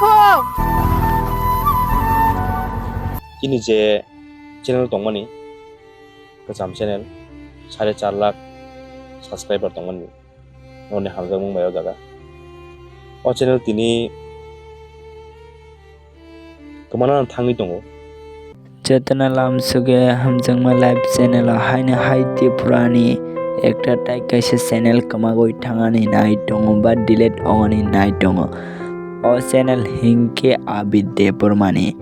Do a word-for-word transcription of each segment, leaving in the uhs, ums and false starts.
Chini je channel tongmani, kwcham channel, sare char lakh subscriber tongmani, noni hamjakmung bai o jaga. O channel tini kwmana thangwi tongo. Chetona lam suge hamjakma live channel o haino hai Tripura ni ekta tai kaisa channel kwmagwi thangani nai tongo ba delete ongani nai tongo. O channel hinkhe Abid Debbarma ni.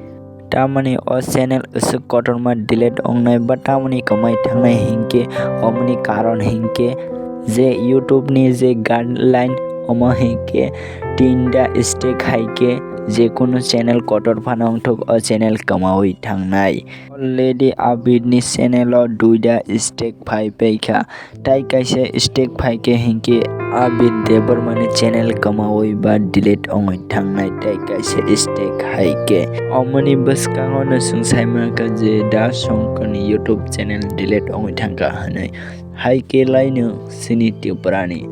Tamoni o channel aswk kotorma delete ongnai ba tamoni kwmai thangnai hinkhe, omoni karon hinkhe je YouTube ni je guideline, omo hinkhe tinta strike haikhe jekunu channel kotor phano wngthok o channel kwmawi thangnai. Already Abid ni channel o duita strike phai paikha. Tai kaisa strike phaikhe hinkhe Abid Debbarma ni channel kwmawi ba delete ongwi thangnai tai kaisa strike haikhe. Omoni bwskango no chwng saimankha je Da Shankar ni YouTube channel delete ongwi thangkha hwnwi. Haikhe laino chini Tripura ni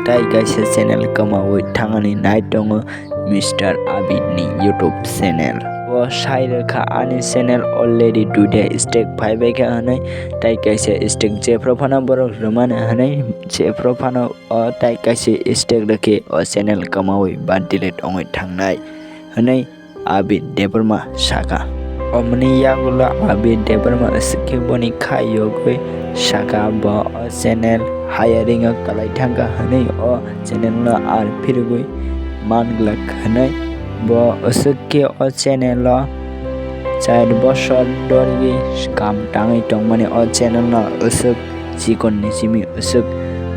tai kaisa channel kwmawi thangani nai tongo. Mister Abid ni YouTube channel. Bo sai rwkha ani channel already duita strike phai bai kha hwnwi, tai kaisa strike jephru phano borok rwmani hwnwi jephru phano o tai kaisa strike rwkhe o channel kwmawi ba delete ongwi thangnai hwnwi Abid Debbarma sakha. Omoni yagulo Abid Debbarma swkhe boni kha yogwi sakha bo o channel hiring o kwlai thangkha hwnwi o channel no ar phirigwi man glak hwnwi. Bo aswk khe o channel o char bosor dorgwi kam tangwi tongmani o channel no aswk chikon ni simi aswk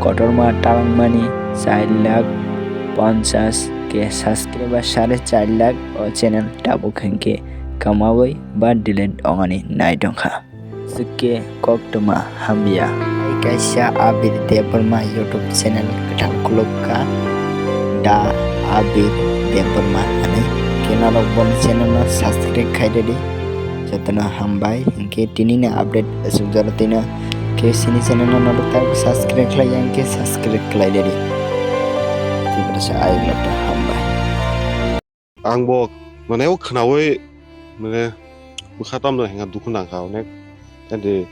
kotorma talangmani char lakh ponchas khe subscriber, sare char lakh o channel tabuk hinkhe kwmawi ba delete ongani nai tongkha. Swkhe koktwma hamya. Hai kaisa Abid Debbarma YouTube channel kwthal khulukha, Da Abid Debbarma hwnwi. Khe norok boni channel no subscribe khai rwdi. Jotono hambai. Hinkhe tini ni update aswk jora tino. Khe chini channel no norok tabuk subscribe khlai ya hinkhe subscribe khlai rwdi. Tiprasa ayuk no hambai. Ang bo, mane, o khwnaui, mane, bwkha tamno hinga dukhu nangkha onek. Tei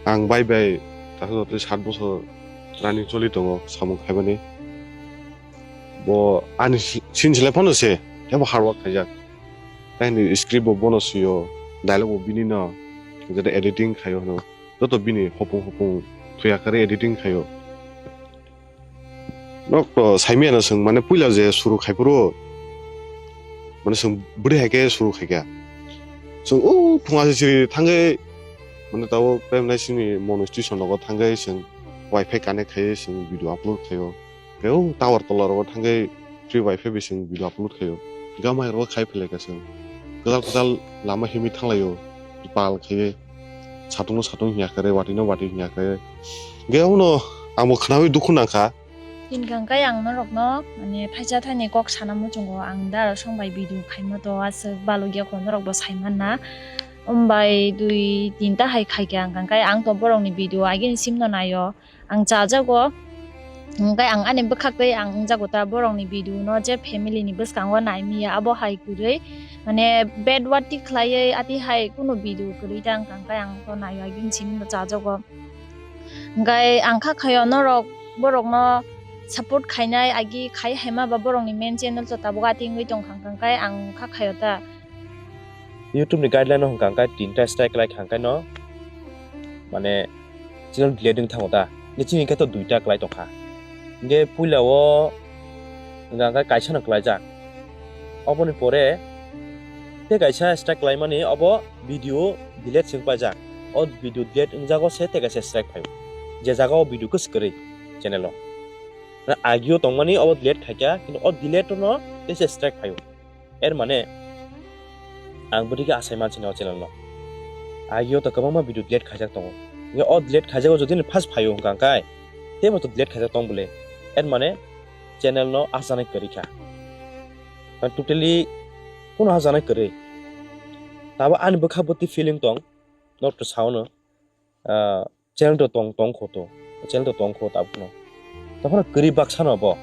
ang bai bai, takhuk tei sat bosor running choli tongo samung khaimani. Bo ani si-, sin selai phano se, tei bo hard work khaijak. Tei ni script bo bono sio, dialogue bo bini no, jete editing khaio hwno. Joto bini hopung hopung thuya kare editing khaio. Nok to saimiyano chwng, mane, puila je suru khai phuru, mane, chwng bwrwi hai khe suru khai kha. Chwng o thung asi siri thangwi, mane, tabo kemlai sini mono station rogo thangwi chwng wifi connect khai chwng video upload khaio. Tei o tower tola rogo thangwi free wifi bai chwng video upload khaio. Gamai rogo khai philai kha chwng. Kwtal kwtal lama himwi thanglaio. Pal khaiwi. Satung no satung hinya khe, watwi no watwi hinya khe. Ge uno ang bo khwnaui dukhu nangkha. Hinkha hwnkhe ang norokno, mane, thaisa thaini kok sana muchungo, ang da rosong bai video khaima to aswk balugya kho norok bo saimanna. Umbai dui tinta hai khaikha hwnkha hwnkhe ang to borokni video agini simno naio. Ang chajago. Hwnkhe ang ani bwkhak tei ang wngjago ta borokni video no je family ni bwskango naimaya abo hai kwrwi, mane, bad word ti khlaiwi ati hai kunu video kwrwi ta wngkha hwnkhe ang to naio agini simno chajago. Hwnkhe ang kha khaio norok borokno support khainai agi khai haima ba borokni main channel to tabuk ati wngwi tongkha hwnkhe ang kha khaio ta. YouTube ni guideline no hwnkha hwnkhe tinta strike lai kha hwnkhe no, mane, channel delete wng thango ta. Ni chini khe to duita klai tongkha. Hwnkhe puila o hwnkha hwnkhe kaisa no klaijak. Oboni pore tei kaisa strike klaimani obo video delete se wng paijak. O video delete wngjago se tei kaisa strike phaio. Je jaga o video kwswk kwrwi channel o. Na agio tongmani obo delete khaikha, kintu o delete no tei se strike phaio. Er mane, ang bwtwi khe asai mansinai o channel no. Agio to kwbangma video delete khaijak tongo. Hwnkhe o delete khaijago jodi ni first phaio hwnkha hwnkhe, teibo to delete khaijak tong bole. Er mane, channel no asanai kwrwi kha. Ang totally kuno asanai kwrwi. Tabo ani bwkha bwtwi feeling tong, norok to sao no. Ah, channel to tong, tong kho to. Channel to tong kho tabukno. Tongphano kwrwi baksa no bo.